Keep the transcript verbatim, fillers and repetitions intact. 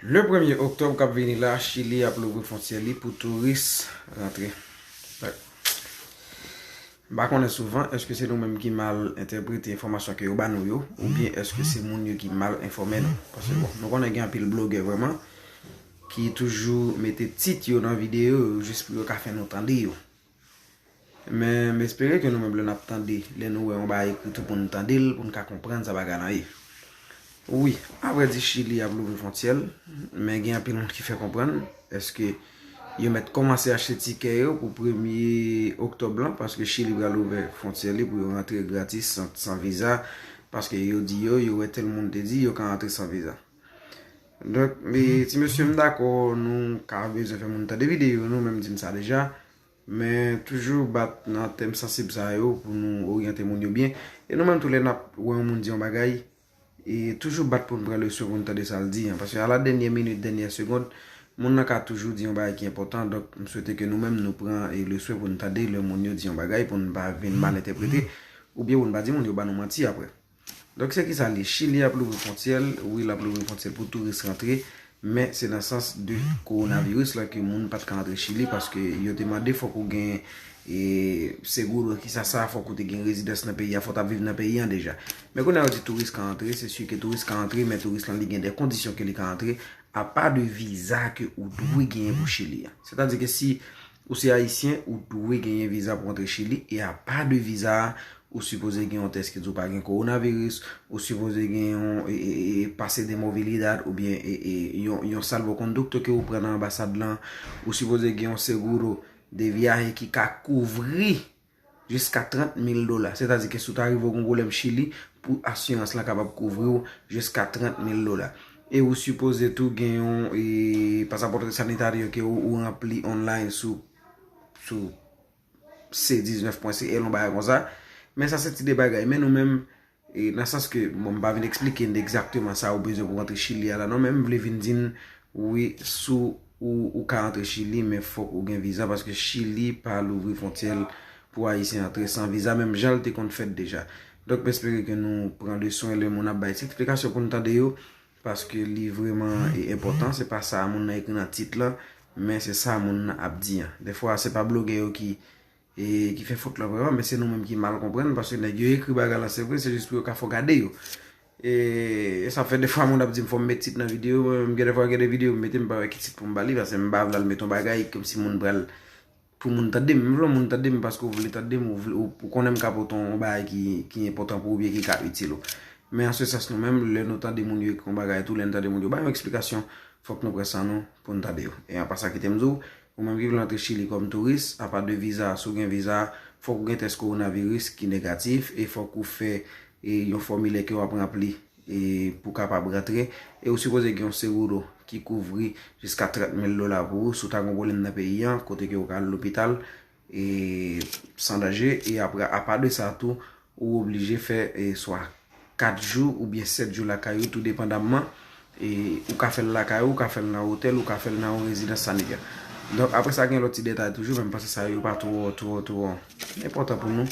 Le premye oktòb k ap vini la, Chili ap louvri fwontyè li pou touris rantre. M pa konnen souvan, èske se nou menm ki mal entèprete enfòmasyon ke yo ba nou yo, oubyen èske se moun yo ki mal enfòme nou? Paske bon, nou konnen gen anpil blogè vrèman ki toujou mete tit yo nan videyo yo jis pou yo ka fè nou tande yo. Men m espere ke nou menm lè n ap tande, lè nou wè yon bagay ekri tou pou n tande l, pou n ka konprann sa bagay lan ye. Wi, avrèdi Chili ap louvri fwontyè l, men gen anpil moun ki fè konprann, èske yo mèt kòmanse achte tikè yo pou premye oktòb lan, paske Chili pral ouvè fwontyè li pou yo rantre gratis, san, san viza, paske yo di yo, yo wè tèl moun te di yo ka rantre san viza. Donk, e, ti mesye, m dakò, nou ka bezwen fè moun tande videyo, nou menm di m sa deja. Men toujou bat nan tèm sansib sa yo pou nou oryante moun yo byen. E nou menm tou lè n ap wè yon moun di yon bagay, e toujou bat pou n pran leson pou n tande sa l di an. Paske a la dènyè minit, dènyè segond, moun nan ka toujou di yon bagay ki enpòtan. Donk, m swete ke nou menm nou pran, e, leson pou n tande lè moun yo di yon bagay, pou n pa vin mal entèprete, oubyen pou n pa di moun yo ba nou manti apre. Donk, se kisa l ye? Chili ap louvri fwontyè l, wi, l ap louvri fwontyè l pou touris rantre, men se nan sans de kowonaviris la ke moun pa t ka antre Chili, paske yo te mande fòk ou gen, e, seguro, kisa sa, fòk ou te gen rezidans nan peyi a, fòk w t ap viv nan peyi an deja. Men kounye a yo di touris ka antre, se si ke touris ka antre, men touris lan li gen de kondisyon ke li ka antre, apa de viza ke ou dwe genyen pou Chili a. Sètadi ke si ou se ayisyen, ou dwe genyen viza pou antre Chili, e apa de viza a, ou sipoze gen yon tès ki di w pa gen kowonaviris, ou sipoze gen yon, e, e, e, pase de movilidad, oubyen, e, e, yon, yon salvoconducto ke ou pran nan anbasad lan, ou sipoze gen yon seguro de viaje ki ka kouvri jiska trant mil dola. Sètadi ke si w ta rive w gen yon pwoblèm Chili, pou asirans lan kapab kouvri w jiska trant mil dola. E ou sipoze tou gen yon, e, pasapò sanitario ke ou, ou ranpli online sou, sou C diznèf pwen C L, yon bagay konsa. Men sa se ti de bagay. Men nou menm, e, nan sans ke, bon, m pa vin eksplike n egzakteman sa ou bezwen pou rantre Chili a la, non, men m vle vin di n, wi, sou ou, ou ka rantre Chili, men fòk ou gen viza, paske Chili pa louvri fwontyè l pou Ayisyen antre san viza, menm jan l te konn fèt deja. Donk, m espere ke nou pran leson e lè moun ap bay ti eksplikasyon pou n tande yo, paske li vrèman, e, enpòtan. Se pa sa moun nan ekri nan tit lan, men se sa moun nan ap di an. Dèfwa, se pa blogè yo ki, e, ki fè fot lan vrèman, men se nou menm ki mal konprann, paske nèg yo ekri bagay lan, se vre, se jis pou yo ka fè w gade yo. E, e sa fè dèfwa moun ap di m fò m met tit nan videyo, mwen menm gen dèfwa gen de videyo m mete, m pa wè ki tit pou m ba li, paske m pa vle al met yon bagay kòmsi moun pral, pou moun tande m. M vle moun tande m paske w vle tande m, ou vle, ou, ou konnen m ka pote yon bagay ki, ki enpòtan pou ou, oubyen ki ka itil ou. Men an se sans, nou menm, lè nou tande moun yo ekri yon bagay tou, lè n tande moun yo bay yon eksplikasyon, fòk nou pran san nou pou n tande yo. E an pasan, kite m di w, ou menm ki vle antre Chili kòm touris, apa de viza, si w gen viza, fòk ou gen tès kowonaviris ki negatif, e fòk ou fè, e, yon fòmilè ke w ap ranpli, e, pou kapab rantre. E ou sipoze gen yon seguro ki kouvri jiska trant mil dola pou ou si w ta gen yon pwoblèm nan peyi an, kote ke ou ka al lopital, e, san danje. E apre, apa de sa tou, ou oblije fè, e, swa kat jou oubyen sèt jou lakay ou, tou depandamman. E, ou ka fè l lakay ou, ou ka fè l nan otèl, ou ka fè l nan yon rezidans sanitè. Donk, apre sa, gen lòt ti detay toujou, men m panse sa yo pa twò, twò, twò enpòtan pou nou.